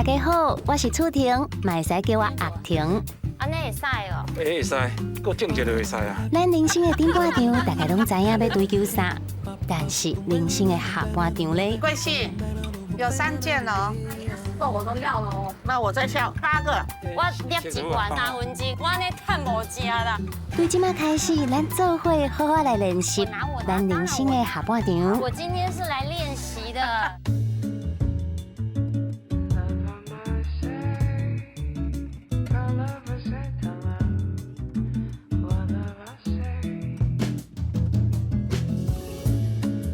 大家好，我是楚婷，嘛會使叫我阿婷。按呢會使哦？會會使，閣種一下就會使啊。咱人生的頂半場，大家攏知影欲追求啥，但是人生的下半場咧，貴姓？有三件哦。我都要了哦。那我再下八個。我捏一罐1/3，我按呢趁無食啦。對這馬開始，咱做伙好好來練習咱人生的下半場。我今天是來練習的。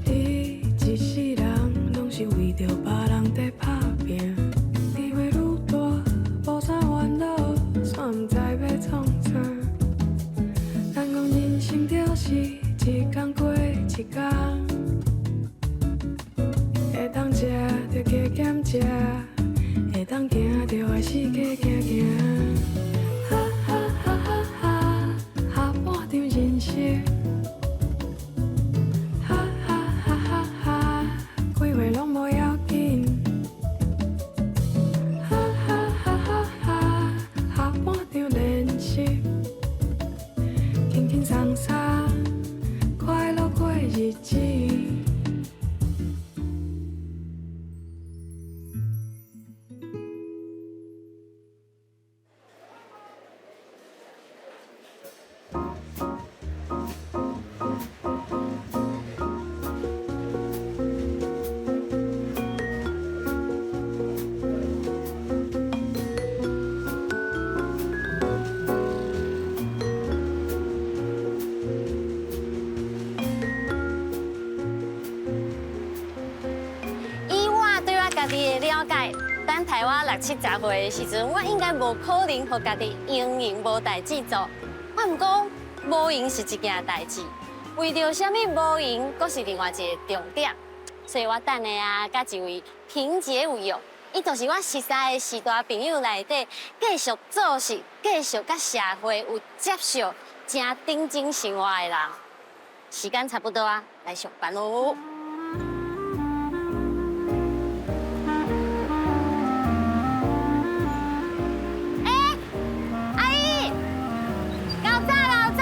你一世人攏是為著別人在打拼，機會愈大，無啥煩惱，煞毋知欲創啥。人講人生就是一工過一工，會當食就加減食，會當行就愛四界行行。哈哈哈哈哈，下半場人生。哈哈哈哈哈，幾歲攏無要緊。哈哈哈哈哈，下半場練習，輕輕鬆鬆，快樂過日子。以我對我家己的了解，等待我六七十歲的時陣，我應該無可能予家己閒閒無代誌做。啊，毋過無閒是一件代誌，為著啥物無閒，閣是另外一個重點。所以我等下啊，佮一位萍姐有約，伊就是我熟似的序大朋友內底，繼續做事、繼續佮社會有接觸、誠頂真生活的人。時間差不多啊，來上班囉。欸，阿姨，𠢕早𠢕早，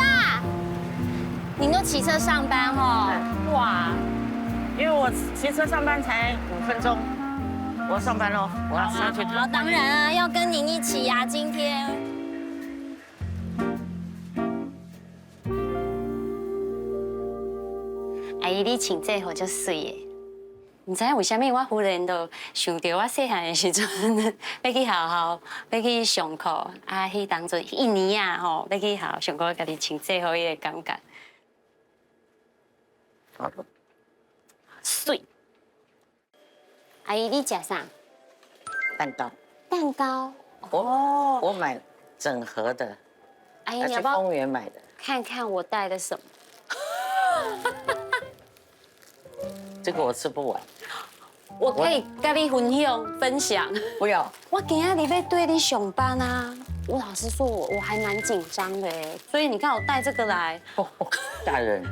您都騎車上班吼？哇！因為我騎車上班才5分鐘，我上班嘍，我要上去。好，當然啊，要跟您一起呀，今天。阿姨，你穿這服足媠的，毋知影為啥物我忽然就想著我細漢的時陣，欲去學校，欲去上課，啊，彼當陣一年啊吼，欲去學校上課，家己穿制服彼个感覺。好的。媠。阿姨，你食啥？蛋糕。蛋糕。我買整盒的。阿姨，你要不要去公園買的？看看我帶的什麼？這個我吃不完。我可以跟你分享分享。不要。我今仔日欲對你上班啊！我老實說，我還蠻緊張的，所以你看我帶這個來。大人。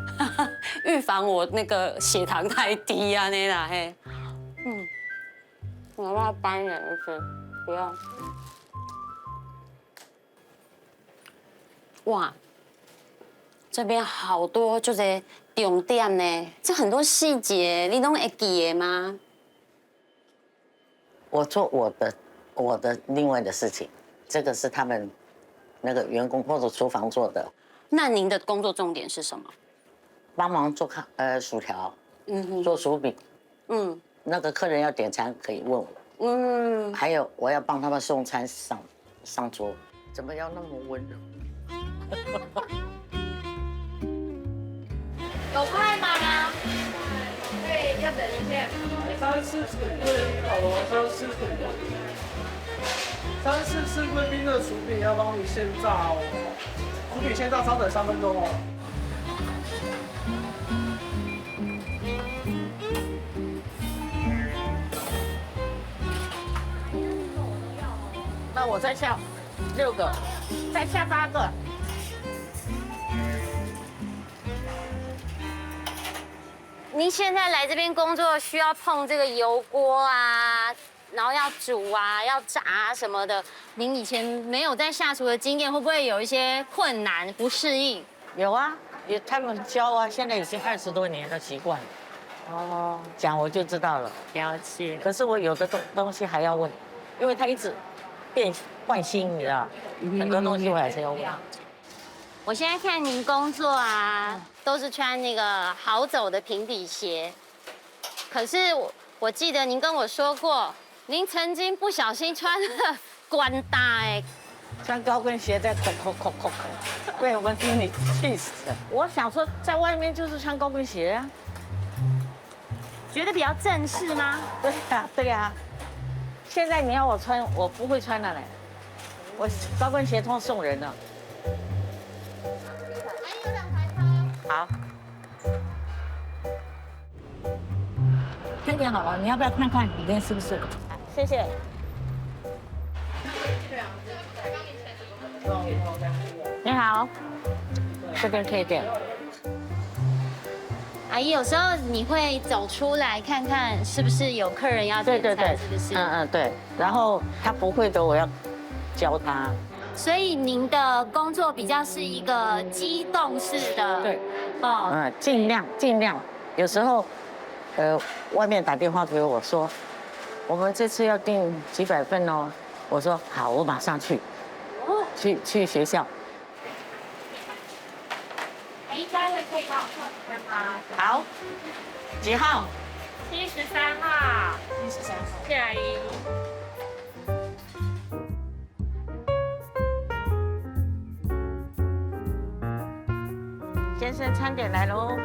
預防我那個血糖太低啊，那啦嘿。嗯。我要不要掰兩個？不要。哇，這邊好多就是重點呢，這很多細節你攏會記得嗎？我做我的另外的事情，這個是他們那個員工或者廚房做的。那您的工作重點是什麼？幫忙做薯條，做薯餅，嗯，那個客人要點餐可以問我，嗯，還有我要幫他們送餐上桌，怎麼要那麼溫柔？有快嗎？對，要等一下。344，好了，344，344貴賓的薯餅要幫你現炸哦，薯餅現炸，稍等3分鐘哦。那我再下6個，再下8個。您現在來這邊工作需要碰這個油鍋啊，然后要煮啊，要炸啊什么的。您以前没有在下厨的经验，会不会有一些困难、不适应？有啊，也他们教啊，现在已经20多年的习惯了。哦，讲我就知道了。了解。可是我有的东西还要问，因为他一直变换新，你知道，很多东西我还是要问。我现在看您工作啊，都是穿那个好走的平底鞋。可是我记得您跟我说过，您曾经不小心穿了关大哎，穿高跟鞋在扣扣扣扣扣，被我们经理气死了。我想说，在外面就是穿高跟鞋啊，觉得比较正式吗？对呀，对呀。现在你要我穿，我不会穿了嘞。我高跟鞋通送人了。好。这边好了，你要不要看看里面是不是？谢谢。你好，这边可以点。阿姨，有时候你会走出来看看是不是有客人要点菜，是不是？嗯嗯，对。然后他不会的，我要教他。所以您的工作比较是一个机动式的，对，哦，嗯，尽量尽量。有时候，外面打电话给我说，我们这次要订几百份哦。我说好，我马上去，去学校。哎，待会可以帮我送一份吗？好，几号？73号。73号。谢阿姨。先生，餐点来喽。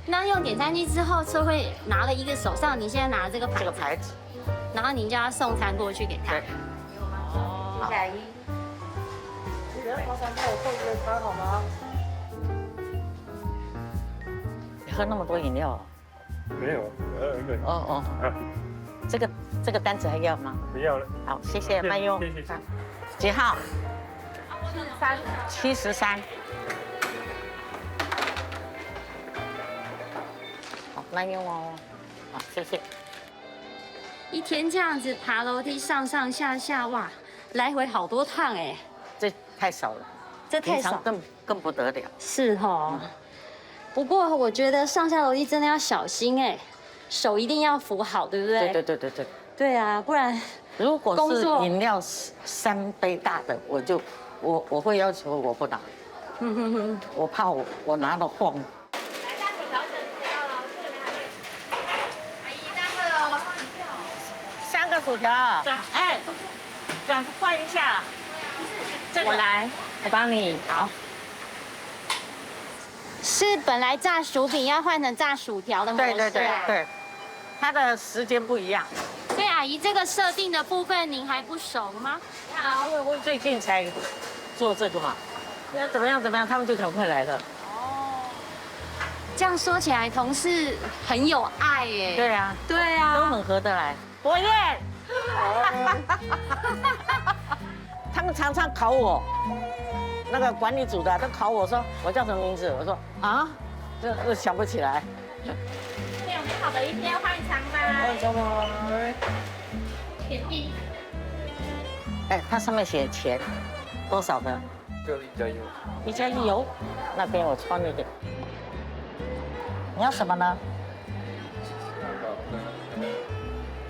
那用点餐机之后，就会拿了一个手上，您现在拿的这个牌子，这个牌子，然后您就要送餐过去给他。对。哦，谢阿姨。你等下麻烦帮我送一个餐好吗？你喝那么多饮料？没有，一个。哦哦。这个单子还要吗？不要了。好，谢谢，慢用。谢谢。几号？73。73。好，慢用哦。好，谢谢。一天这样子爬楼梯上上下下，哇，来回好多趟哎。这太少了，这太少，更不得了。是哦。不过我觉得上下楼梯真的要小心哎，手一定要扶好，对不对？对对对对对。对啊，不然如果是饮料3杯大的，我就。我会要求我不拿，我怕我拿了晃。来，大薯条阿姨，大个哦。 3个薯条。哎，转换一下。我来，我帮你。好。是本来炸薯饼要换成炸薯条的模式。对对对对，它的时间不一样。对，阿姨，这个设定的部分您还不熟吗？好，因为我最近才做这个嘛，那怎么样怎么样，他们就赶快来了。哦，这样说起来，同事很有爱耶。对啊，对啊，都很合得来。博彦，他们常常考我，那个管理组的都考我说我叫什么名字，我说啊，这想不起来。有美好的一天，欢迎常来。欢迎常来。甜蜜。哎，它上面写钱，多少的？这个1加1。 1加1有，那边我穿一点。你要什么呢？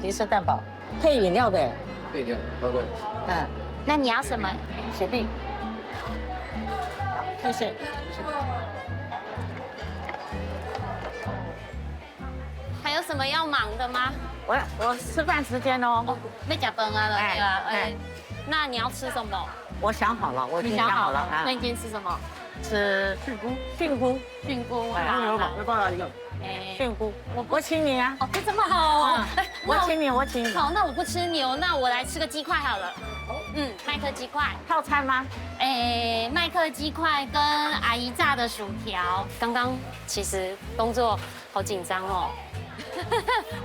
鸡翅蛋堡，配饮料的。配饮料，包括。嗯。那你要什么？雪碧。谢谢。还有什么要忙的吗？我吃饭时间哦。没吃饭啊了，对啊。哎，那你要吃什么？我想好了，我已经想好了。那你今天吃什么？吃菌菇，菌菇，菌菇。那有吗？要帮他一个。菌菇，我请你啊。哦，这么好。我请你，我请你。好，那我不吃牛，那我来吃个鸡块好了。嗯，麦克鸡块。套餐吗？哎，麦克鸡块跟阿姨炸的薯条。刚刚其实工作好紧张哦。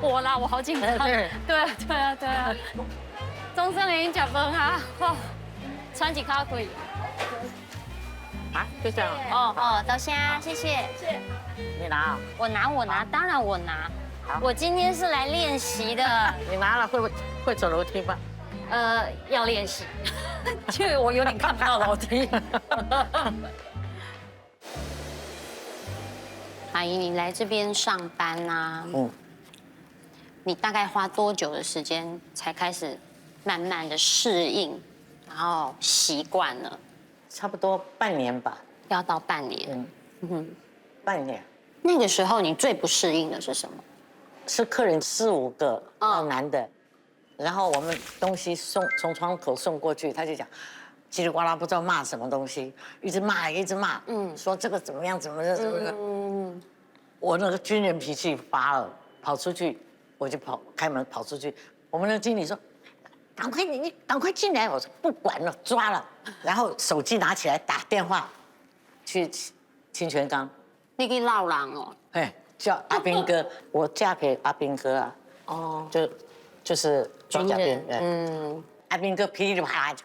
我啦，我好紧张。对对啊，对啊，对啊。钟正已经吃饭啊，穿一口气。啊，就这样。哦哦，多谢，谢谢。你拿。我拿，我拿，当然我拿。我今天是来练习的。你拿了会走楼梯吗？要练习，因为我有点看不到楼梯。阿姨，你来这边上班啊？嗯，你大概花多久的时间才开始慢慢的适应，然后习惯了？差不多半年吧。要到半年。半年。那个时候你最不适应的是什么？是客人四五个，男的，然后我们东西送从窗口送过去，他就讲，叽里呱啦不知道骂什么东西，一直骂一直骂，说这个怎么样怎么样怎么样，我那个军人脾气发了，跑出去，我就跑开门跑出去，我们那个经理说，赶快你赶快进来，我说不管了，抓了，然后手机拿起来打电话，去清泉岗，你去闹人哦，哎。叫阿兵哥，我嫁给阿兵哥啊，哦，就是装甲兵，阿兵哥噼里啪啦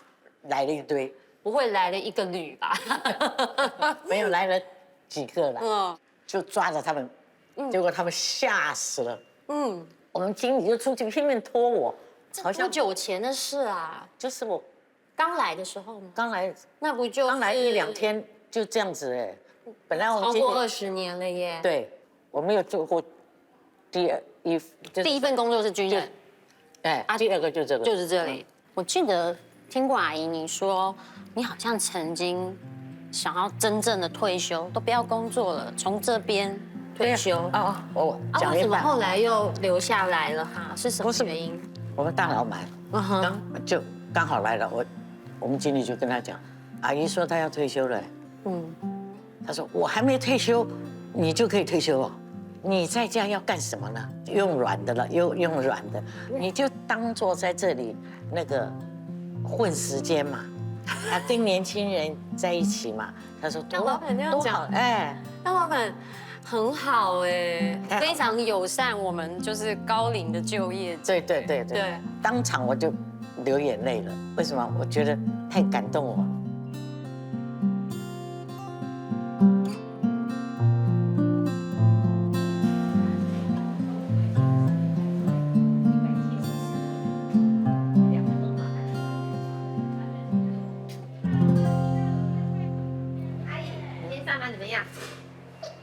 来了一堆，不会来了一个旅吧？没有来了几个了，就抓着他们，结果他们吓死了，我们经理就出去拼命拖我，好像多久前的事啊？就是我刚来的时候吗？刚来，那不就刚来一两天就这样子哎，本来我们超过20年了耶，对。我没有做过第一份工作是军人，哎，第二个就这个，就是这里。我记得听过阿姨你说，你好像曾经想要真正的退休，都不要工作了，从这边退休啊。我讲为什么后来又留下来了哈？是什么原因？我们大老板就刚好来了，我们经理就跟他讲，阿姨说她要退休了，他说我还没退休，你就可以退休哦。你在家要干什么呢？用软的了，又用软的，你就当做在这里那个混时间嘛，啊，跟年轻人在一起嘛。他说大老板那样讲，哎，大老板很好哎，非常友善，我们就是高龄的就业者。对对对对，当场我就流眼泪了。为什么？我觉得太感动我了。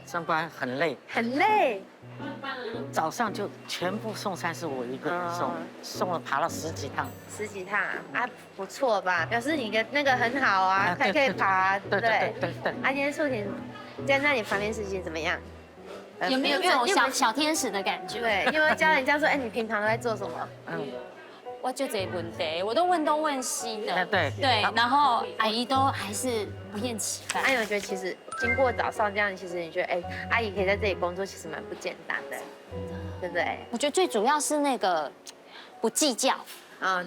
上班很累，很累。早上就全部送餐是我一个人送，送了爬了10几趟。10几趟啊，不错吧？表示你的那个很好啊，还可以爬，对不对？对对。啊，今天素婷在那里旁边事情怎么样？有没有这种小小天使的感觉？对，有没有教人家说，哎，你平常都在做什么？我就这个问题，我都问东问西的，对对，然后阿姨都还是不厌其烦。阿姨，我觉得其实经过早上这样，其实你觉得，哎，阿姨可以在这里工作，其实蛮不简单的，对不对？我觉得最主要是那个不计较，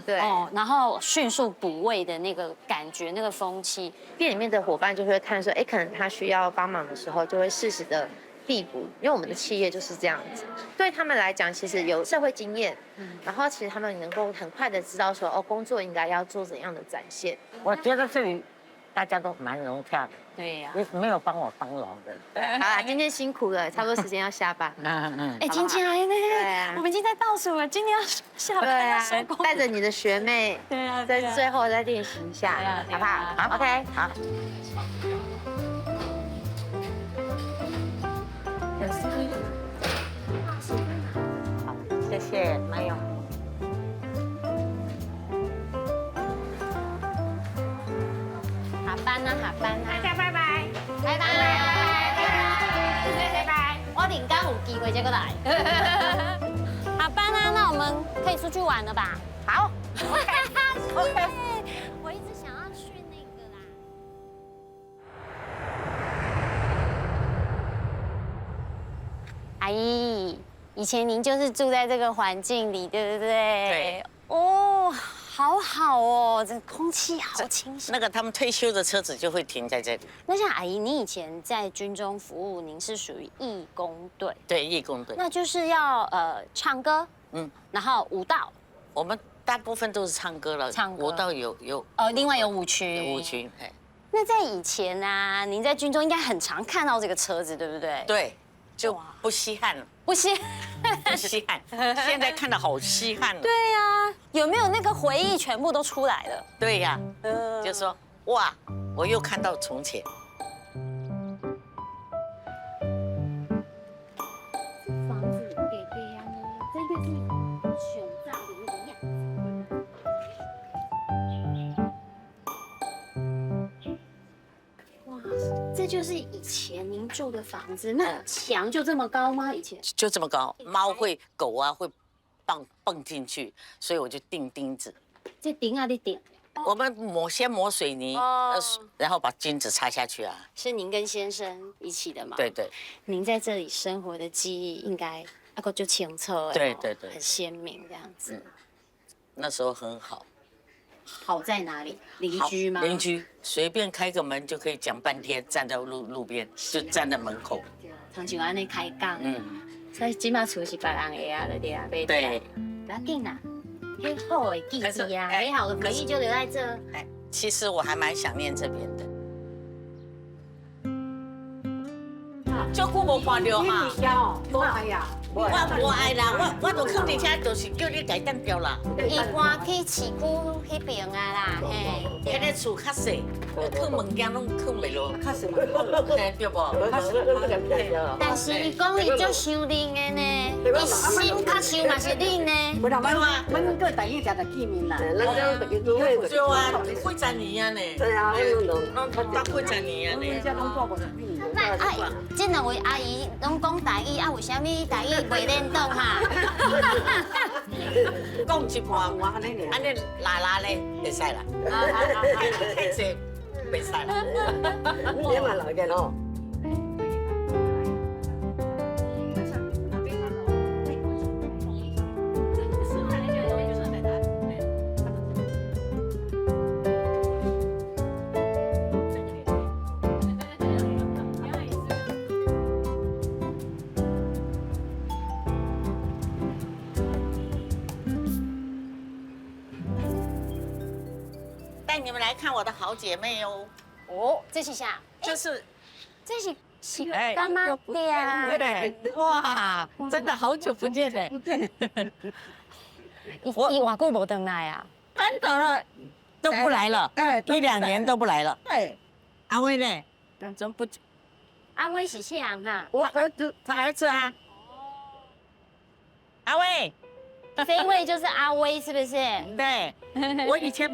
对，哦，然后迅速补位的那个感觉，那个风气，店里面的伙伴就会看说，哎，可能他需要帮忙的时候，就会适时的递补，因为我们的企业就是这样子，对他们来讲，其实有社会经验，然后其实他们能够很快的知道说，哦，工作应该要做怎样的展现。我觉得这里大家都蛮融洽的，对呀，没有帮我帮忙的。好啦，今天辛苦了，差不多时间要下班。哎，今天呢？我们已经在倒数了，今天要下班要收工。带着你的学妹，对啊，在最后再练习一下，好不好？好，OK，好。好，谢谢，慢用。下班啦，下班啦，大家拜拜，拜拜，拜拜，我明天有机会再过来。下班啦，那我们可以出去玩了吧？好，OK，我一直想要去那个啦。阿姨，以前您就是住在这个环境里，对不对？对。哦，好好哦，这空气好清新。那个他们退休的车子就会停在这里。那像阿姨，你以前在军中服务，您是属于义工队。对，义工队。那就是要唱歌，然后舞蹈。我们大部分都是唱歌了，唱歌。舞蹈有。哦，另外有舞群。舞群，哎。那在以前啊，您在军中应该很常看到这个车子，对不对？对。就不稀罕了，不稀，不稀罕。现在看到好稀罕了。对呀，有没有那个回忆全部都出来了？对呀，就说哇，我又看到从前。房子给给呀，这个是选炸的那个样子。哇，这就是以前您住的房子，那墙就这么高吗？以前就这么高，猫会、狗啊会蹦蹦进去，所以我就钉钉子。这钉啊，你钉。我们先抹水泥，然后把钉子插下去啊。是您跟先生一起的吗？对对。您在这里生活的记忆应该阿个就清楚哎。对对对。很鲜明这样子。那时候很好。好在哪里？邻居吗？邻居随便开个门就可以讲半天，站在路边就站在门口。常像按呢开讲。所以这马厝是别人的啊，对啊，对。不要紧啦。很好的记忆啊，美好的回忆就留在这。哎，其实我还蛮想念这边的。足久无看到哈，无爱呀，我无爱啦，我就囥伫遮，就是叫你家掕掉啦。伊搬去市区彼边啊啦，嘿，彼个厝较细，囥物件拢囥袂落，较细嘛，嘿，对无？但是伊讲伊足受恁的呢，伊心较受嘛是恁呢。无啦，阮阮个台语常常见面啦。对啊，几十年啊呢。对啊，拢拢几十年啊呢。那啊，这两位阿姨拢讲台语，啊，为啥物台语袂练动哈？讲一半，按呢拉拉咧，会使啦。太济袂使啦。你嘛来嘅咯。带你们来看我的好姐妹哦。哦，这是啥？就是，这是是柑仔店。对，哇，真的好久不见嘞。伊伊偌久无转来啊？搬走了，都不来了。哎，一两年都不来了。对，阿威呢？怎么不？阿威是谁啊？我儿子，他儿子啊。阿威，这位就是阿威，是不是？对，我以前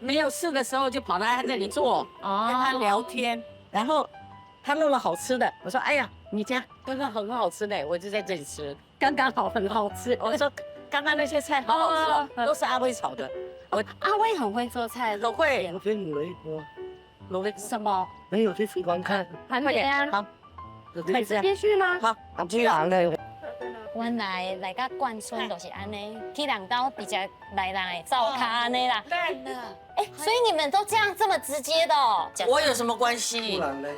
没有事的时候就跑到他那里坐，跟他聊天，然后他弄了好吃的，我说：“哎呀，你家刚刚很好吃呢，我就在这里吃，刚刚好，很好吃。” 我说：“刚刚那些菜好好吃，都是阿威炒的。”我阿威很会做菜，都会。我给你了一锅，卤的什么？没有去厨房看。还没啊？好，开始继续吗？好，居然嘞。原来来到冠村就是按呢，去人兜直接来人会灶跤按呢啦。对。哎，所以你们都这样这么直接的哦？我有什么关系？不然呢？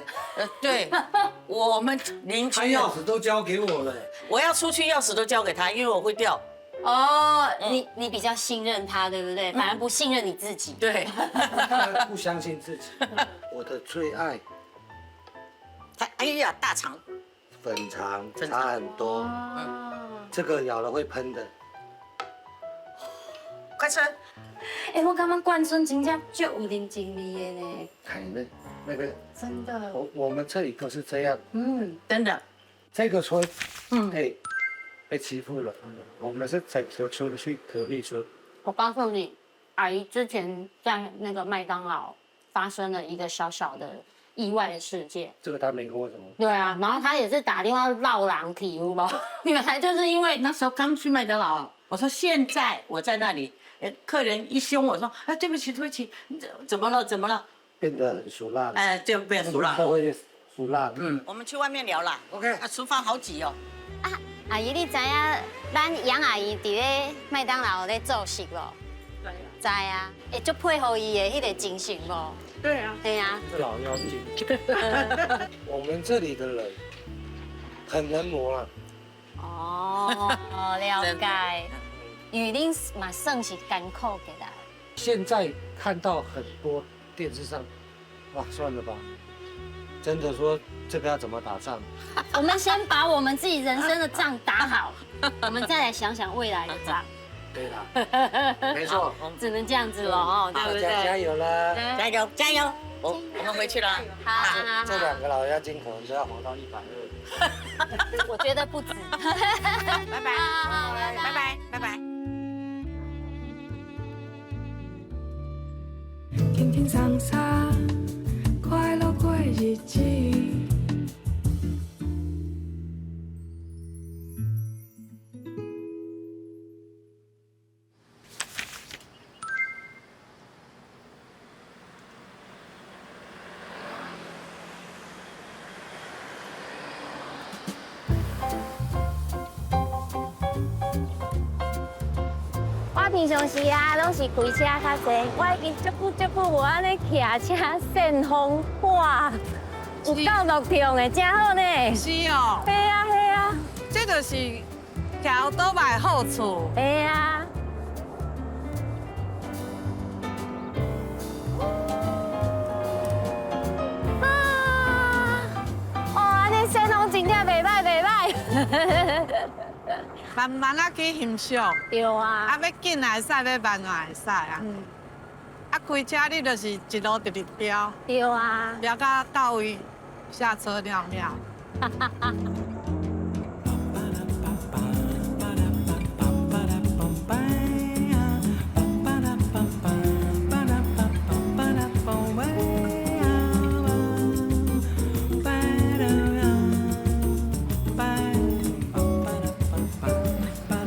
对，我们邻居。他钥匙都交给我了。我要出去，钥匙都交给他，因为我会掉。哦，你比较信任他，对不对？反而不信任你自己。对。不相信自己。我的最爱。他哎呀，大肠。粉肠差很多，嗯，这个咬了会喷的。快吃！哎，我感觉冠村真正足有人情味的呢。看那个真的，我们这里都是这样。嗯，真的。这个村，哎，被欺负了。我们是整个村去隔壁村。我告诉你，阿姨之前在那个麦当劳发生了一个小小的意外的事件。这个他没跟我什么。对啊，然后他也是打电话闹人去，有无？原来就是因为那时候刚去麦当劳，我说现在我在那里，客人一凶我说，哎，对不起，对不起，怎么了？怎么了？变得很俗辣。哎，就变俗辣。他会俗辣。嗯，我们去外面聊了。 OK。啊，厨房好挤哦。啊，阿姨，你知影咱杨阿姨伫咧麦当劳咧做事无？知啊，会足佩服伊的彼个精神无？对啊，对啊。这老妖精。我们这里的人很能磨啊。哦，了解。因为恁嘛算是艰苦过来。现在看到很多电视上，哇，算了吧，真的说这个要怎么打仗？我们先把我们自己人生的仗打好，我们再来想想未来的仗。对啦，没错，只能这样子了哦，对不对？加油啦！加油加油！我们回去了。好，这两个老妖精可能就要活到120。我觉得不止。拜拜，拜拜，拜拜。轻轻松松，快乐过日子。我平常时啊，拢是开车较济，我已经足久足久无按呢骑车扇风，哇，有够乐痛的，真好呢。是哦。嘿啊嘿啊，这就是骑欧多拜好处。嘿啊。啊！哦，按呢扇风真正袂歹袂歹。慢慢仔去欣赏。对啊。啊，欲紧也会使，欲慢也会使啊。啊，开车你就是一路直直飙。对啊。飙到到位，下车尿尿。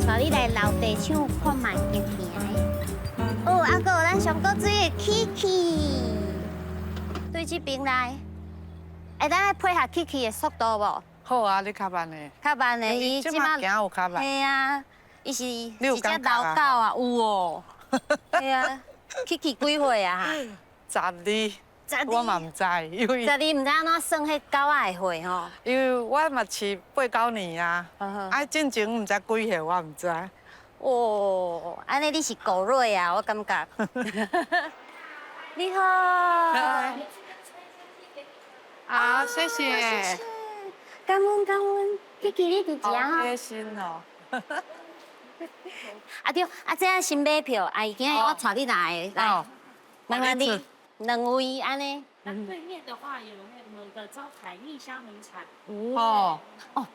带你来老地厂看觅镜片。哦，啊，阁有咱上古水的 Kiki，对这边来。哎，咱爱配合 Kiki 的速度无？好啊，你较慢的。较慢的，伊这马行有较慢。嘿啊，伊是一只老狗啊，有哦。嘿啊，Kiki 几岁啊？ 12。我嘛毋知，因为12毋知按怎算彼狗仔的岁吼。因为我嘛饲8、9年啊，啊，进前毋知几岁，我毋知。哦，按呢你是狗瑞啊，我感觉。你好。好，谢谢。感恩感恩，Kiki 你伫遮吼。好贴心哦。啊对，啊这新买票，阿姨今日我带你来，来，麻烦你。两位按呢？那对面的话有我们的招牌蜜香红茶。哦哦，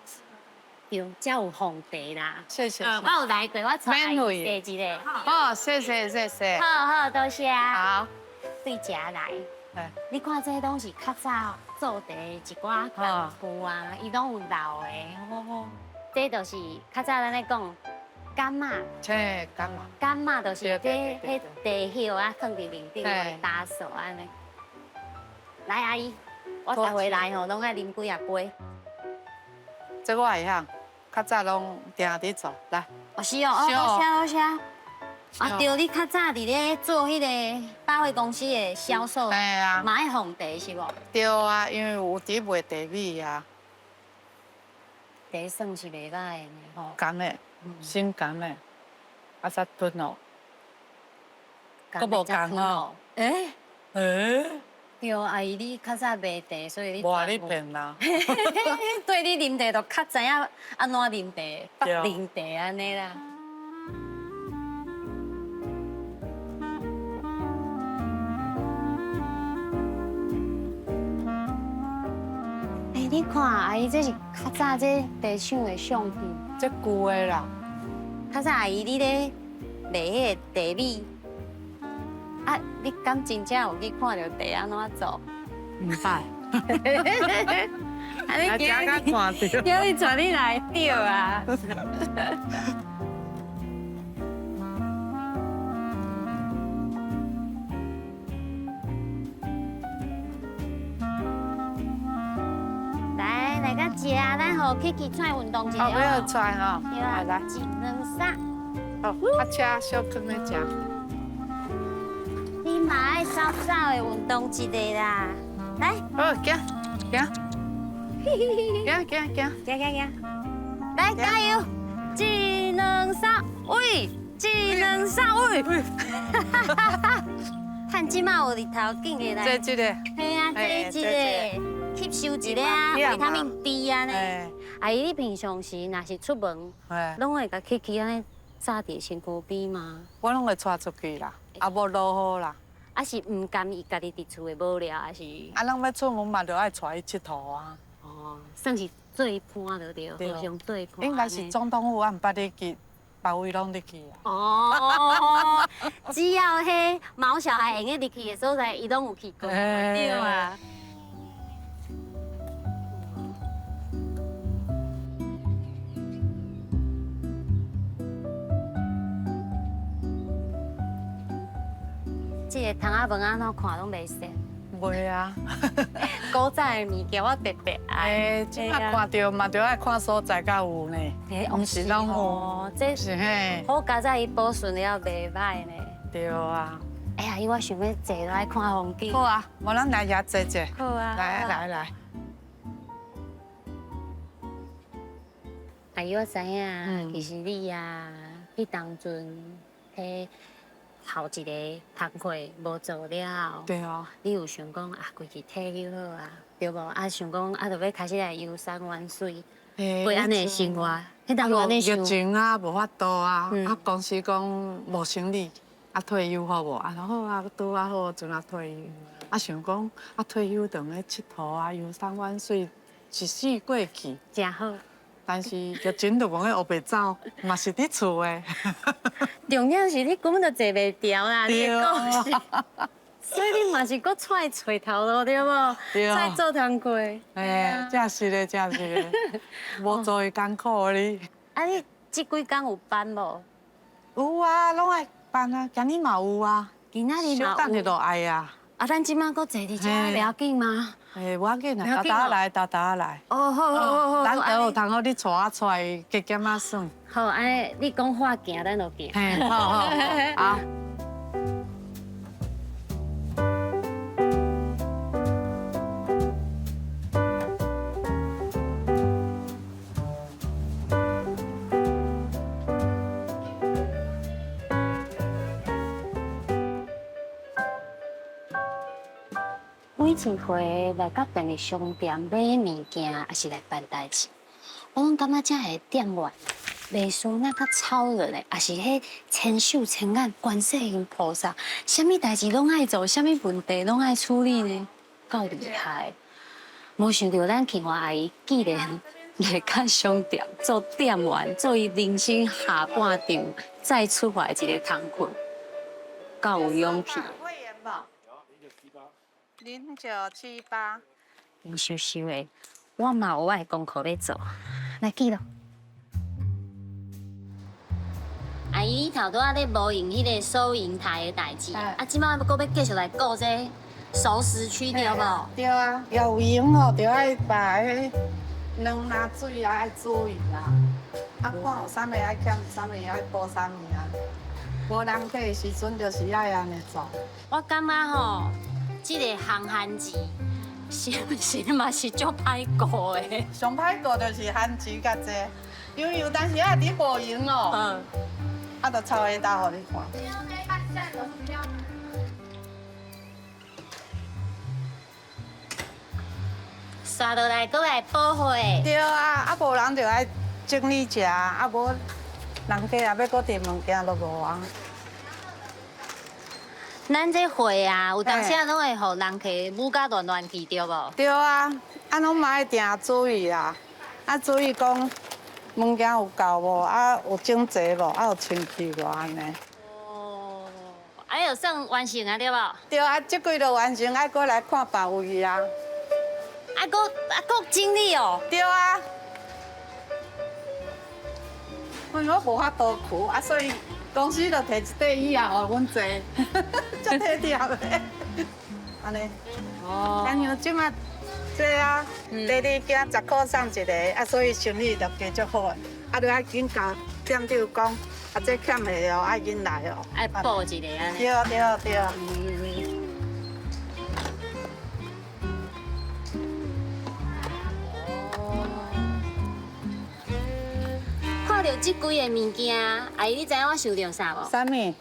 对，这有红茶啦。谢谢。我有来过，我带伊坐一个。好，谢谢谢谢。好好，多谢。好，对遮来。你看这拢是较早做茶的一寡工具啊，伊拢有留的。哦，这就是较早咱咧讲。柑仔，嘿，柑仔，柑仔就是这彼茶叶啊，放伫面顶打扫按呢。来，阿姨，我逐回来吼，拢爱啉几仔杯。这我会晓，较早拢定伫做，来。哦，是哦，多谢多谢。啊，对，你较早伫咧做彼个百货公司的销售，嘛爱奉茶是无？对啊，因为有伫卖茶米啊。茶算是袂歹的吼。甘的。心甘的，啊，才吞哦，阁无共哦。欸欸，对，阿姨，你较早卖茶，所以你。无你骗啦。对你啉茶就较知影按怎啉茶，北啉茶按呢啦。欸，你看，阿姨，这是较早这茶厂的相片。这旧的啦。较早阿姨你咧卖彼个茶米，啊，你敢真正有去看著茶按怎做？毋捌。啊，你今日今日带你来对啊。来，来到这，咱予 Kiki 出来运动一下。哦，要出来吼。对啊，来，一、两、三。好，啊车小囥咧食。你嘛爱走走的运动一下啦，来。好，行，行。行行行，行行行。来，加油！一、两、三，喂！一、两、三，喂！趁这马有日头，紧下来。这这个。嘿啊，这这个。吸收一下啊，維他命 D 啊呢。阿姨，你平常時若是出門，攏會共琪琪按呢紮佇身軀邊嗎？我攏會帶出去啦，啊無落雨啦。啊是毋甘伊家己佇厝的無聊，還是？啊，咱欲出門嘛，著愛帶伊𨑨迌啊。哦，算是做伴就對，互相做伴。應該是總統府，我毋捌入去，別位攏入去啊。哦，只要彼毛小孩會用得入去的所在，伊攏有去過，對啊。這個窗仔門按怎看攏袂洗。袂啊，古早的物件我特別愛。這馬看著嘛，著愛看所在才有呢。毋是攏有，這是嘿。好佳哉，伊保存了袂歹呢。對啊。哎呀，我想欲坐落來看風景。好啊，無咱來遐坐坐。好啊。來來來。阿姨，我知影，其實你啊，彼當陣彼頭一个工課無做了後，對啊，你有想講啊，規氣退休好啊，對無？啊，想講啊，著欲開始來遊山玩水，過按呢生活。彼當陣按呢想。疫情啊，無法度啊，啊，公司講無生理，啊退休好無？啊，好啊，拄仔好，陣啊退休。啊，想講啊，退休當咧𨑨迌啊，遊山玩水，一世過去。誠好。但是疫情就講咧烏白走，嘛是佇厝的。重點是你根本就坐袂牢啦，你的故事。所以你嘛是閣出來揣頭路對無？對。出來做工課。嘿，真是的，真是的，無做會艱苦的你。啊，你這幾工有班無？有啊，攏愛班啊，今日嘛有啊。今仔日嘛有。小等下就愛啊。啊，咱這馬閣坐佇遮，袂要緊嗎？欸，無要緊啊，沓沓來，沓沓來。哦，好好好好。咱倒有通好，你帶我出來加減仔耍。好，按呢你講話行，咱就行。嘿，好好好。每一回來到便利商店買物件，抑是來辦代誌，我攏感覺遮的店員袂輸那較超人的，抑是彼千手千眼觀世音菩薩，啥物代誌攏愛做，啥物問題攏愛處理呢，夠厲害！無想著咱慶華阿姨竟然來到商店做店員，做伊人生下半場再出發的一個工課，夠有勇氣。 0978。真羞羞的，我嘛有我的功課欲做，來記錄。阿姨，你頭拄仔咧無閒彼個收銀台的代誌，啊，這擺閣欲繼續來顧這熟食區對無？對啊，有閒吼，就愛把彼卵啊、水啊愛注意啦，啊，看有啥物愛減，啥物愛補啥物啊。無人客的時陣，就是愛按呢做。我感覺吼，這个烘番薯是毋是嘛是足歹顧的？上歹顧就是番薯較濟，因為有當時啊，佇無閒哦，啊，就臭下刀予你看。刷落來，閣來補貨。對啊，啊無人就愛整理食，啊無人家也欲閣訂物件都無啊。咱這貨啊，有當時啊，攏會予人客舞甲亂亂去，對無？對啊，啊攏嘛愛定注意啦，啊注意講物件有夠無，啊有整齊無，啊有清氣無按呢。哦，啊就算完成啊，對無？對啊，這幾就完成，愛閣來看別位啊。啊，閣啊閣整理哦。對啊。因為我無法度去，啊所以。公司就提一塊椅仔予阮坐，足體貼的，按呢。哦。親像這馬這啊，第二件10箍送一个，啊，所以生意就加足好的。啊，你愛緊共店長講，啊，這欠的哦，愛緊來哦。愛補一个按呢。對對對。看著這幾个物件，阿姨，你知影我想著啥無？啥物？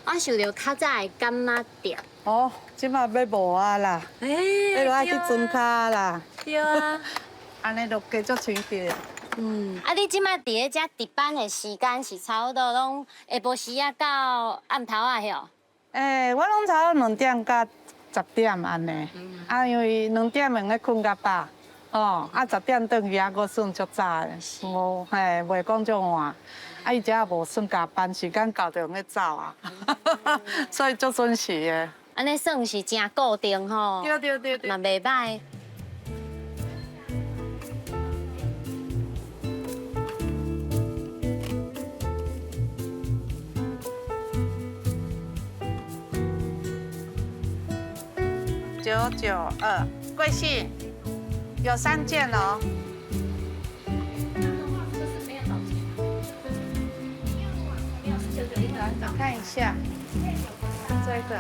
我想著較早的柑仔店。哦，這馬欲無啊啦，彼落愛去船跤啦。對啊，按呢就加足清潔。嗯，啊，你這擺佇咧遮值班的時間是差不多攏下晡時仔到暗頭仔遐？欸，我攏差不多2點到10點按呢，啊，因為2點會用睏較飽，哦，啊，10點轉去還閣算足早的，無嘿，袂講足晚。啊，伊遮也無算加班，時間到就用咧走啊，所以足準時的。按呢算是誠固定吼，對對對對，嘛袂䆀。992，貴姓？有3件哦。看一下，這個，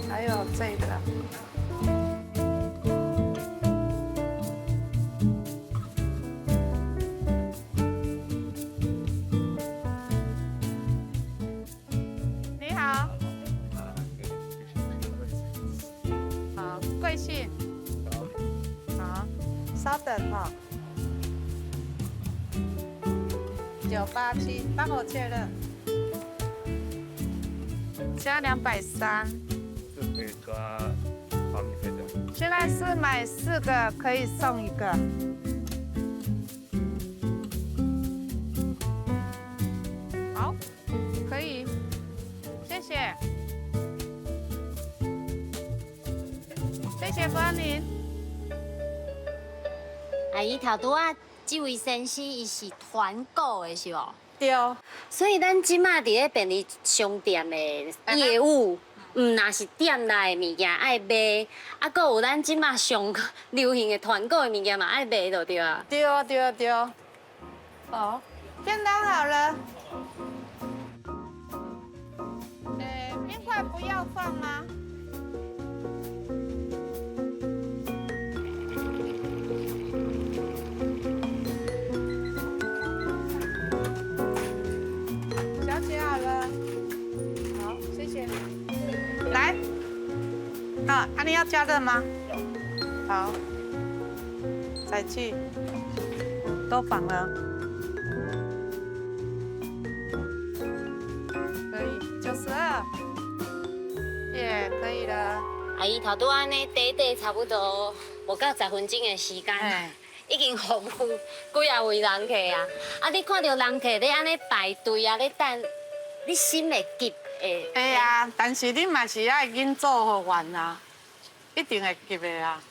還有這個。你好。好，貴姓？好，稍等哈。987，幫我確認。加230。是可以加保米費的。現在是買4個可以送1個。好，可以，謝謝，謝謝光臨。阿姨頭拄仔這位先生，伊是團購的是無？對。所以咱這馬佇咧便利商店的業務，毋若是店內的物件愛賣，啊，閣有咱這馬上流行的團購的物件嘛愛賣，就對啊。對啊對啊對啊。好，便當好了。欸，冰塊不要放嗎？小姐好了，好，謝謝。來，啊，你要加熱嗎？好，再去，都綁了，可以，92，也可以了。阿姨頭拄按呢，短短差不多無到10分鐘的時間，已經服務幾仔位人客啊！啊，你看到人客咧按呢排隊啊，咧等，你心會急會？會啊，但是你嘛是愛緊做予完啊，一定會急的啊。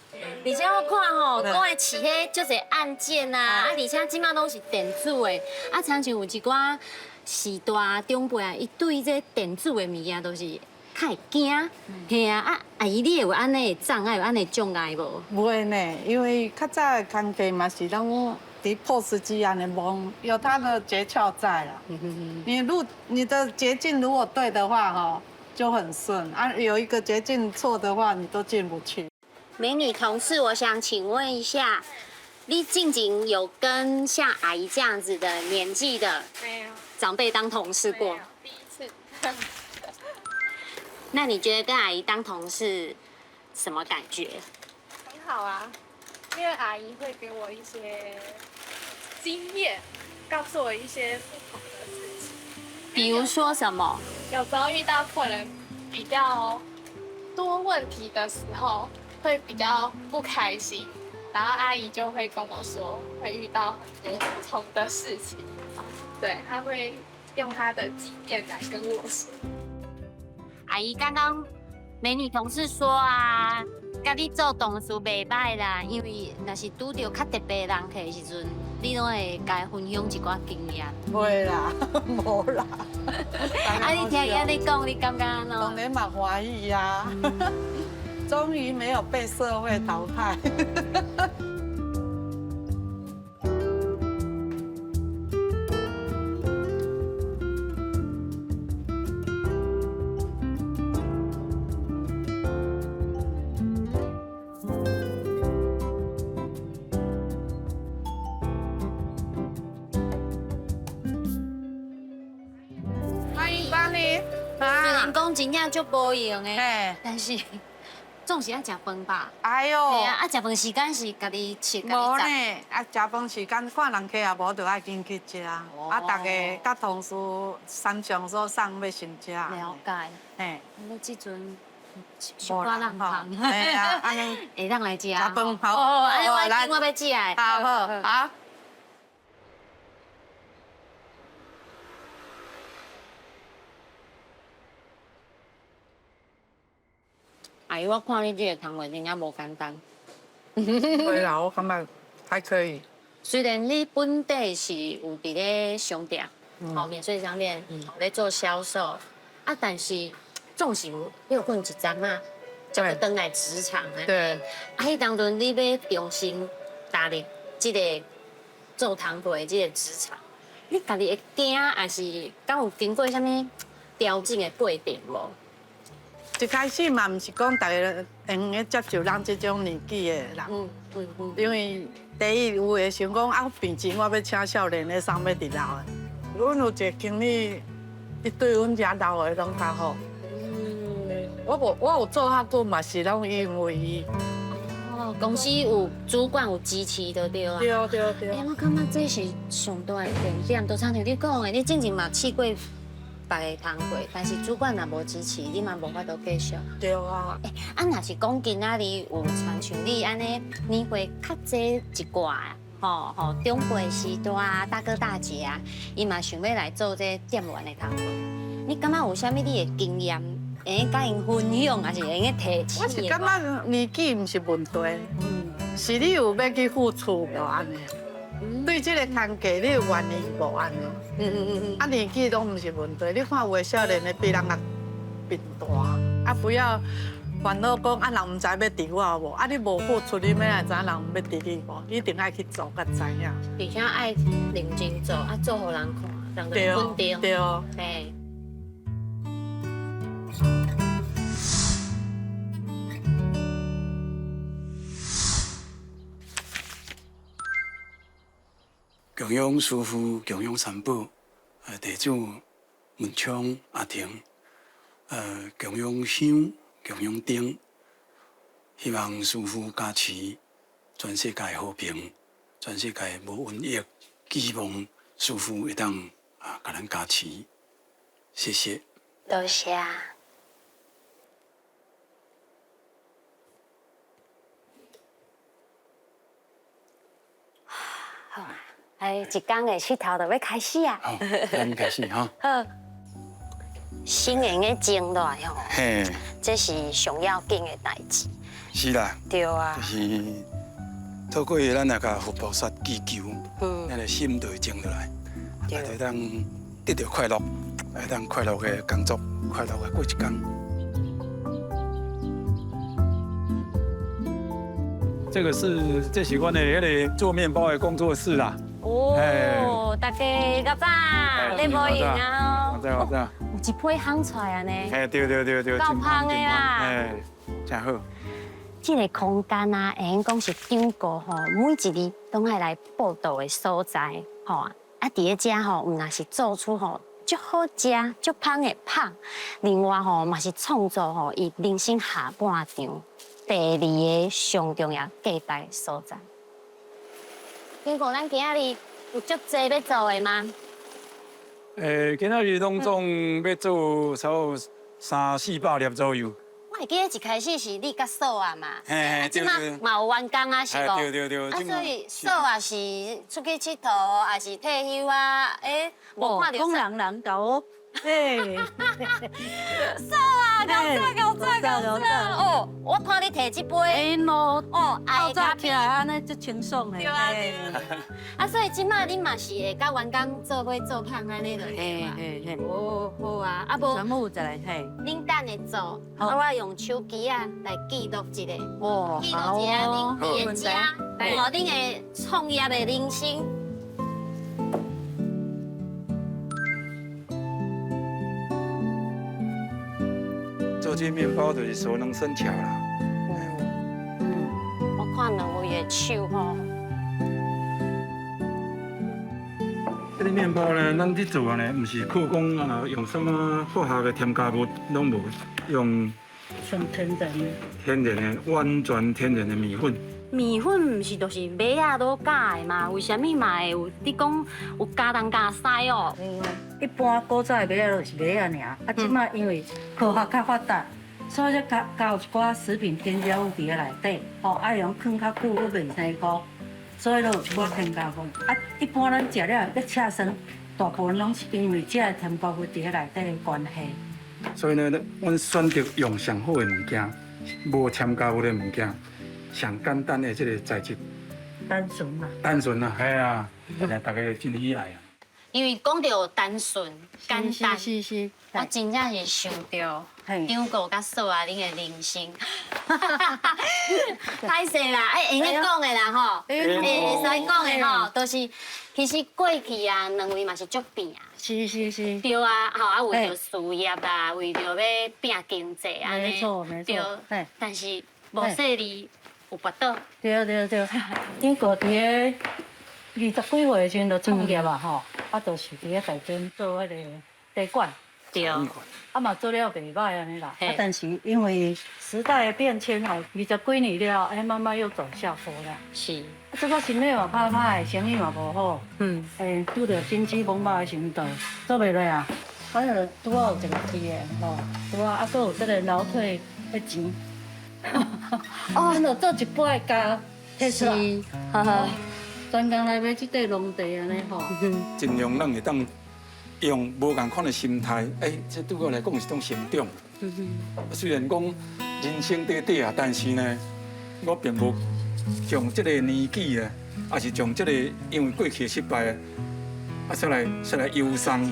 而且我看吼，閣會飼彼足濟按鍵啊，啊，而且這馬攏是電子的，啊，親像有一寡序大長輩啊，伊對這電子的物件都是較會驚，嘿啊，啊，阿姨你會有按呢的障礙，有按呢的障礙無？袂呢，因為較早的工課嘛是攏佇 POS 機按呢摸，有它的訣竅在啦。你路你的捷徑如果對的話，吼就很順啊；有一個捷徑錯的話，你都進不去。美女同事，我想請問一下，你近前有跟像阿姨這樣子的年紀的長輩當同事過？第一次。那你覺得跟阿姨當同事什麼感覺？很好啊，因為阿姨會給我一些經驗，告訴我一些不同的事情。比如說什麼？有時候遇到客人比較多問題的時候，會比較不開心，然後阿姨就會跟我說，會遇到很多不同的事情，對，她會用她的經驗來跟我說。阿姨剛剛美女同事說啊，佮你做同事袂䆀啦，因為若是拄著較特別的人客的時陣，你攏會共伊分享一寡經驗。袂啦，無啦。啊，你聽伊按呢講，你感覺按怎？當然嘛歡喜呀，終於沒有被社會淘汰。歡迎光臨。雖然講真正足無閒的，但是總是愛食飯吧？哎喲。嘿啊，啊，食飯時間是家己切，家己無呢，啊，食飯時間看人客也無，就愛緊去食。啊，逐个佮同事三上所送欲先食。了解。嘿。你這陣小可人芳。嘿啊，按呢會當來食。食飯好。哦，按呢我緊我欲食的。好好好。阿姨，我看你這個工課真正無簡單。對啦，我感覺還可以。雖然你本底是有佇咧商店，吼免稅商店，咧做銷售，啊，但是總是有歇睏一陣仔，才會轉來職場啊。對。啊，彼當陣你欲重新踏入這個做工課的這個職場，你家己會驚，抑是敢有經過啥物調整的過程無？一開始嘛，毋是講逐个會用得接受咱這種年紀的人，因為第一有的想講啊，變錢我欲請少年的，啥欲佇老的。阮有一个經理，伊對阮遮老的攏較好。我無，我有做較久嘛，是攏因為伊。哦，公司有主管有支持就對啊。對對對。欸，我感覺這是上大的重點，就親像你講的，你之前嘛試過別个工課，但是主管若無支持，你嘛無法度繼續。對啊。欸，啊，若是講今仔日有親像你按呢年歲較濟一寡，吼吼長輩時代啊，大哥大姐啊，伊嘛想欲來做這店員的工課，你感覺有啥物你的經驗，會用佮𪜶分享，抑是會用提醒？我是感覺年紀毋是問題，是你有欲去付出無按呢？對這個工課，你有願意無按呢？啊，年紀攏毋是問題。你看有的少年的比人較變大，啊，不要煩惱講啊，人毋知欲佇我無？啊，你無付出，你欲來知影人欲佇你無？你一定愛去做，才知影。而且愛認真做，啊，做予人看，人就肯定。對。嘿。供養師父，供養三寶，地主文昌阿婷，供養香，供養燈，希望師父加持，全世界和平，全世界無瘟疫，寄望師父會當啊，共咱加持，謝謝。多謝。好啊。哎，一工的𨑨迌就欲開始啊！好，咱開始哈。好，心會用得靜落來吼，嘿，這是上要緊的代誌。是啦。對啊。就是透過咱來共佛菩薩祈求，咱的心就會靜落來，啊，就當得著快樂，會當快樂的工作，快樂的過一工。這個是，這是阮的彼個做麵包的工作室啦。哦，大家較早，你無閒啊？我知我知。有一批烘出來呢。嘿，對對對對。夠芳的啦。嘿，真好。這個空間啊，會用講是長顧吼，每一日攏愛來報到的所在，吼啊，佇咧遮吼，毋但是做出吼足好食、足芳的麭，另外吼嘛是創造吼伊人生下半場第二个上重要價值的所在。經過咱今仔日有足濟欲做的嗎？今仔日攏總欲做差不多三四百粒左右。我會記得一開始是你佮嫂仔嘛，嘿，這馬嘛有員工啊，是無？對對對。啊，所以嫂仔是出去𨑨迌，抑是退休啊？欸，無看著。講人人𠢕，嘿。嫂仔，𠢕早𠢕早𠢕早哦！我看你提這杯，哎喏，哦，透早起來按呢足清爽的。對啊對啊。啊，所以這馬你嘛是會佮員工做伙做麭按呢就對啊。嘿嘿。哦，好啊，啊無。全部有一個嘿。恁等下做，啊我用手機仔來記錄一下，記錄一下恁佇咧遮，哦，恁的創業的人生。做這麵包就是熟能生巧啦。我看兩位的手吼。這個麵包呢，咱這做呢，毋是靠講啊用啥物化學的添加物，攏無，用纯天然的。天然的，完全天然的麵粉。麵粉毋是就是麥仔都加的嗎？為啥物嘛會有？你講有加東加西哦？一般古早的麥仔就是麥仔爾，啊，這擺因為科學較發達，所以才加加有一寡食品添加物佇咧內底，吼，愛用囥較久，閣袂生枯，所以就有一寡添加物。啊，一般咱食了咧赤酸，大部分攏是因為這个添加物佇咧內底的關係。所以呢，阮選擇用上好的物件，無添加物的物件，上簡單的這個材質。單純啊。單純啊，係啊，大家真喜愛啊。因為講到單純、簡單，是是，我真正是想到張哥佮嫂仔恁的人生。歹勢啦，哎，會用講的啦吼，會使講的吼，就是其實過去啊，兩位嘛是足拼啊。是是是。對啊，吼啊，為著事業啊，為著要拼經濟按呢。沒錯沒錯。對，但是無細膩有跋倒。對對對，張哥佇咧二十幾歲的時陣就創業啊吼，啊，就是佇咧台中做彼個茶館。對。啊嘛做了袂歹按呢啦，啊但是因為時代的變遷吼，二十幾年了，哎慢慢又走下坡啦。是。啊，這個心理嘛歹歹，生意嘛無好。嗯。欸，拄著經濟風暴的時陣，做袂落啊。反正拄好有一個機會吼，拄好啊，閣有這個勞退的錢。哦。阮就做一擺加提出來。哈哈。專工來買這塊農地按呢吼。盡量咱會當用無仝款的心態，欸，這對我來講是一種成長。雖然講人生短短啊，但是呢，我並無將這個年紀啊，抑是將這個因為過去的失敗啊，出來出來憂傷，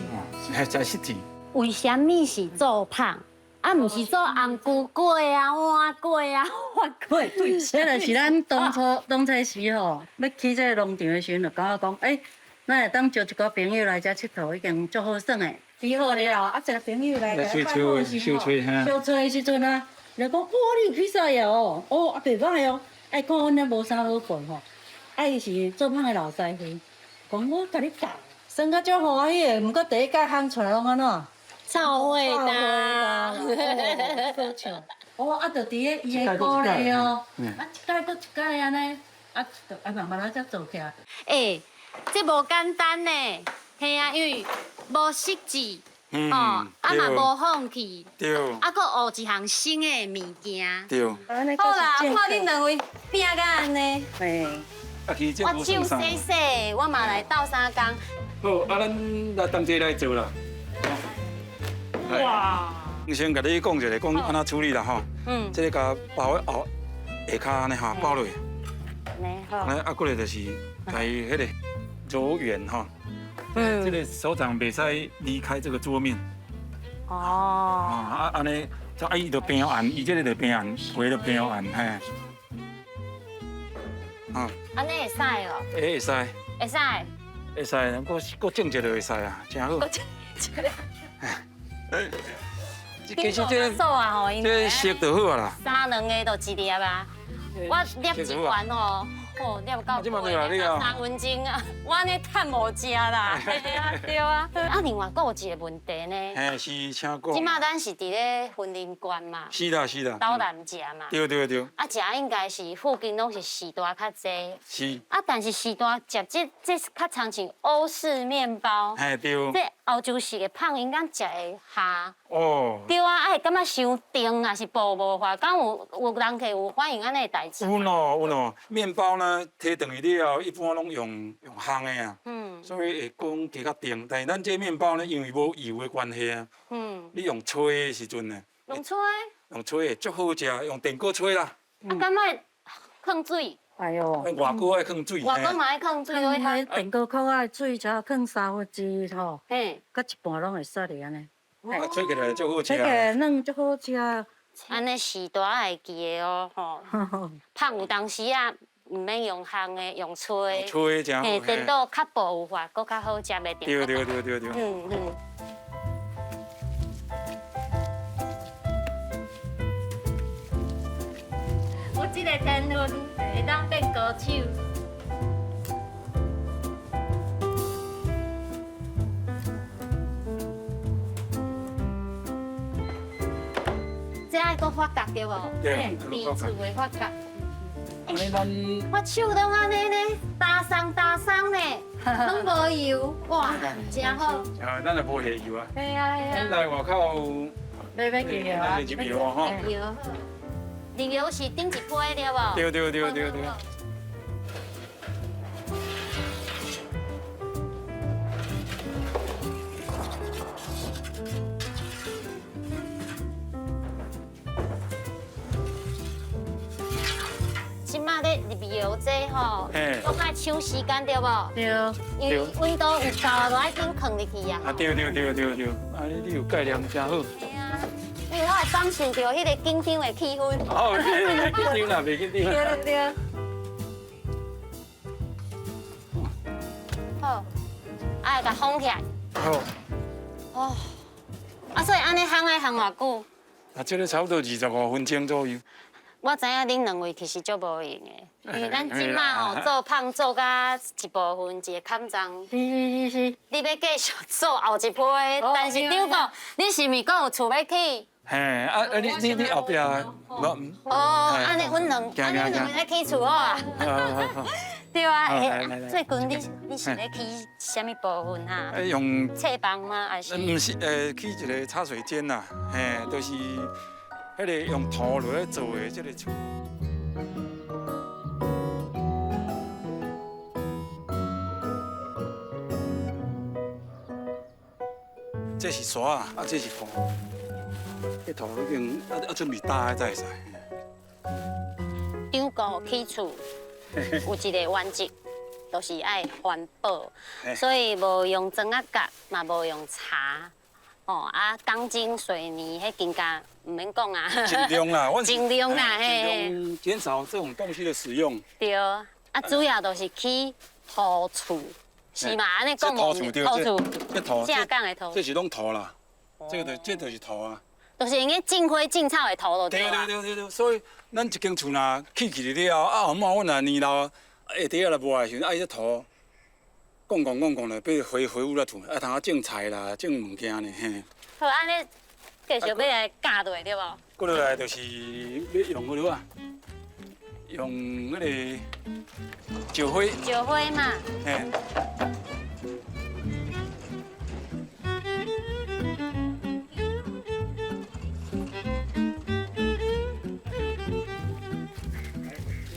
還真實際。為啥物是做麭？啊，毋是做紅菇粿啊、碗粿啊、發粿。這就是咱當初當初時吼，欲起這個農場的時陣，就感覺講，欸，咱會當招一寡朋友來遮𨑨迌，已經足好耍的。煮好了，啊，一個朋友來，來小吹，小吹哈。小吹的時陣啊，伊講，哇，你有比賽哦，哦，啊，袂歹哦。哎，看阮遮無啥好過吼，啊，伊是做麭的老師傅，講我共你教，耍甲足歡喜的，毋過第一擺烘出來攏按怎？臭味啦！好笑。哦，啊，就佇咧伊的鼓勵哦，啊，一擺閣一擺按呢，啊，就啊慢慢仔才做起來。欸，這無簡單呢，嘿啊，因為無識字，哦，啊嘛無放棄，啊，閣學一項新的物件。對。好啦，看恁兩位拼甲按呢。嘿。我手洗洗，我嘛來鬥相共。好，啊，咱來同齊來做啦。哇！先共你講一下，講按怎處理啦吼。嗯。這個共包喺後下跤按呢吼，包落。好。啊，過來就是共伊彼個揉圓吼。嗯。這個手掌袂使離開這個桌面。哦。啊，按呢，啊伊就平按，伊這個就平按，皮就平按，嘿。啊。按呢會使哦。會使。會使。會使，閣閣種一個就會使啊，真好。閣種一個。其實這個這色就好啊啦。三兩個就一粒啊，我捏一環哦，哦，捏到3分鐘啊，我按呢趁無食啦，對啊。啊，另外閣有一個問題呢。嘿，是，請講。這馬咱是佇咧雲林縣嘛。是啦，是啦。斗南食嘛。對對對。啊，食應該是附近攏是士大較濟。是。啊，但是士大食這這較親像歐式麵包。嘿，對。這歐洲式的麭，𪜶敢食會下？哦。對啊，啊會感覺傷甜，抑是薄無法，敢有有人客有反映按呢的代誌？有喏有喏，麵包呢，提轉去了後，一般攏用用烘的啊，所以會講加較甜。但是咱這麵包呢，因為無油的關係啊，你用吹的時陣呢，用吹？用吹的足好食，用電鍋吹啦。啊，敢愛囥水？哎喲，外鍋愛囥水。外鍋嘛愛囥水。彼電鍋口仔的水才囥1/3吼，佮一半攏會使哩按呢。啊，吹起來足好食。吹起來軟足好食。按呢士大會記得哦，吼。麭有當時啊，毋免用烘的，用吹。吹真好。嘿，顛倒較薄有法，閣較好食袂著。對對對對對。嗯嗯。我這個天分會當變歌手。這這愛閣發覺對無？對，佇厝的發覺。咱我手攏按呢呢，焦鬆焦鬆呢，攏無油，哇，真好。啊，咱就無下油啊。係啊係啊。來外口。買買油啊！入油吼。油。入油是頂一批對無？對對對對對。這馬咧入油這吼，攏愛搶時間對無？對。因為溫度有夠，就愛緊囥入去啊。啊對對對對對，啊你有概念真好。對啊，因為我會感受著彼個緊張的氣氛。哦，袂緊張啦，袂緊張。對對。好，啊，共封起來。好。哦，啊，所以按呢烘愛烘偌久？啊，這個差不多25分鐘左右。我知影恁兩位其實足無閒的，因為咱這馬吼做胖做甲一部分一個坎重。是是是。你欲繼續做後一批，但是張哥，你是毋是閣有厝欲起？嘿，啊啊！你後壁無？哦，按呢阮兩，按呢兩位咧起厝好啊。對啊，最近你是咧起啥物部分啊？用冊房嗎？還是？毋是，起一個茶水間啦，嘿，就是。彼個用土落來做的這個厝，這是沙啊，啊這是土，這土已經準備打的才會使。張哥起厝有一個原則，就是愛環保，所以無用磚仔角，嘛無用柴。哦啊，鋼筋水泥彼更加毋免講啊，盡量啦，盡量啦，嘿，減少這種東西的使用。對，啊，主要就是起土厝，是嘛？按呢講土厝對，土厝，這土，正港的土，這是攏土啦，這個就這就是土啊，就是用種花種草的土就對。對對對對對，所以咱一間厝若起起了後，啊後仔阮若年老，下底仔若無愛時陣，愛這土。講講講講咧，變回回屋來土，啊，通啊種菜啦，種物件呢，嘿。好，按呢繼續欲來教落對無？過落來就是欲用彼落啊，用彼個石灰。石灰嘛。嘿。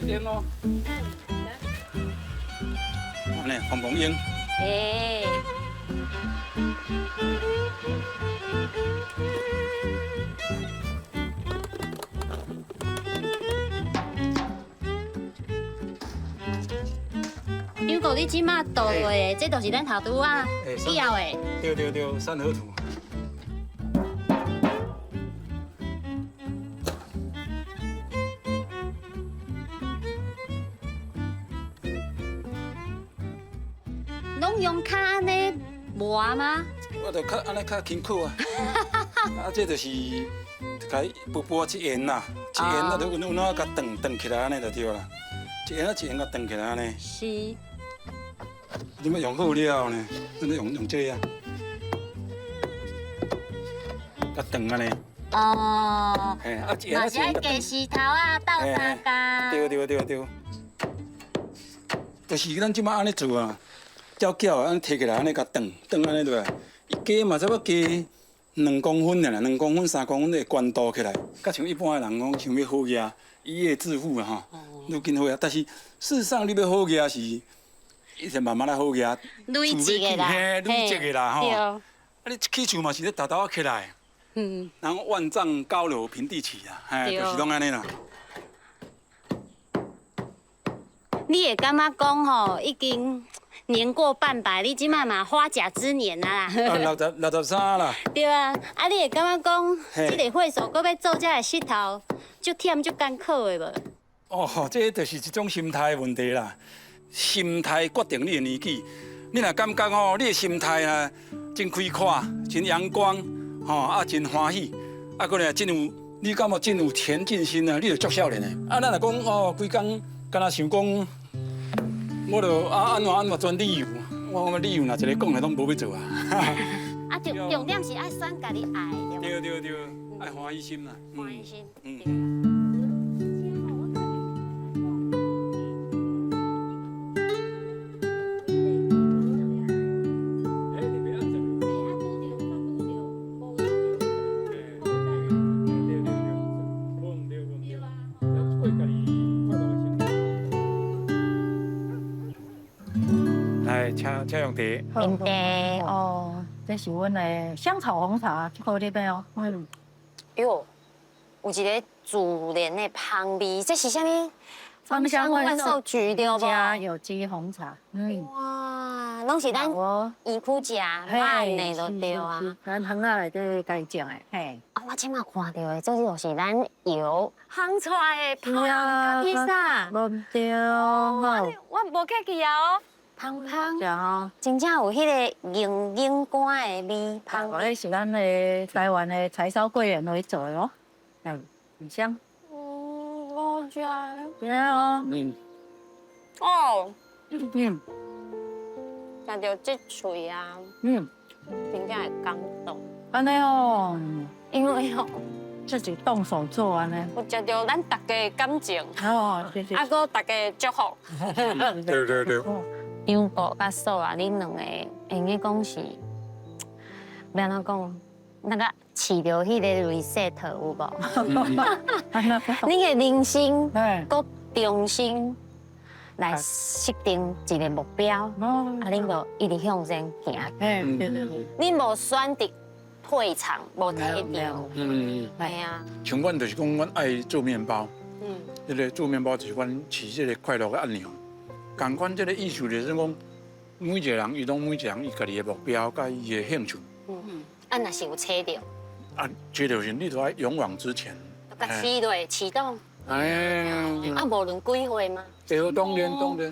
用哦。按呢，蓬蓬用。欸。张哥，你這馬倒落的，這就是咱頭拄仔叫的。對對對，三合土。攏用跤按呢磨嗎？我就較按呢較輕巧啊。啊，這就是共伊薄薄一緣啦，一緣啊，就穩穩啊，共斷斷起來按呢就對啦。一緣啊一緣共斷起來按呢。是。你欲用好了後呢，咱用這個啊，共斷按呢。哦。嘿，啊一緣啊一緣。嘛是愛加石頭啊，鬥相共。對對對對。就是咱這馬按呢做啊。攪攪，按呢提起來，按呢共斷斷按呢落來，伊加嘛差不多加2公分爾啦，2公分、3公分的悬度起來，較像一般的人講想欲好額，一夜致富啊吼，愈緊好額。但是事實上，你欲好額是，一直慢慢來好額，累積的啦，嘿，累積的啦吼。啊，你起厝嘛是咧沓沓仔起來，然後萬丈高樓平地起啊，嘿，就是攏按呢啦。你會感覺講吼，已經年過半百，你這馬嘛花甲之年啊啦。63啦。對啊，啊你會感覺講，這個會所閣欲做這个穡頭，足忝足艱苦的無？哦，這就是一種心態問題啦。心態決定你的年紀。你若感覺吼，你的心態啊，真開闊、真陽光，吼啊，真歡喜，啊，閣來真有，你感覺真有前進心啊，你就足少年的。啊，咱若講哦，規工敢若想講。我就啊按怎按怎選理由，我講理由若一个講的攏無欲做啊。啊，重點是愛選家己愛的。對對對。愛歡喜心啦，歡喜心。嗯。來，請用茶。用茶哦，這是阮的香草紅茶，這個你欲哦。嗯。喲，有一个自然的香味，這是啥物？芳香萬壽菊對無？加有機紅茶。嗯。哇，攏是咱園區食慢的就對啊。咱園仔內底家己種的。嘿。啊，我這馬看著的，這就是咱油烘出來的香披薩。無對。我無客氣啊。芳芳，真正有彼个硬硬乾的味。芳。這是咱的台灣的柴燒桂圓來做的哦，嗯，很香。嗯，好食。對哦。嗯。哦。嗯。食著這喙啊。嗯。真正會感動。按呢哦，因為哦，這是動手做按呢。有食著咱大家的感情。哦，謝謝。啊，閣大家的祝福。對對對。張國佮素啊，恁兩个會用講是，欲按怎講？那個飼著彼個 reset 有無？恁的人生，閣重新來設定一個目標，啊，恁就一直向前行。恁無選擇退場，無退場。嗯，係啊。像阮就是講，阮愛做麵包。嗯。這个做麵包就是阮飼這个快樂的按鈕。仝款這个意思就是講，每一个人伊攏每一个人伊家己的目標佮伊的興趣。嗯，啊，若是有揣著。啊，揣著時你就愛勇往直前。共飼落啟動。哎。啊，無論幾歲嗎？對，當然當然。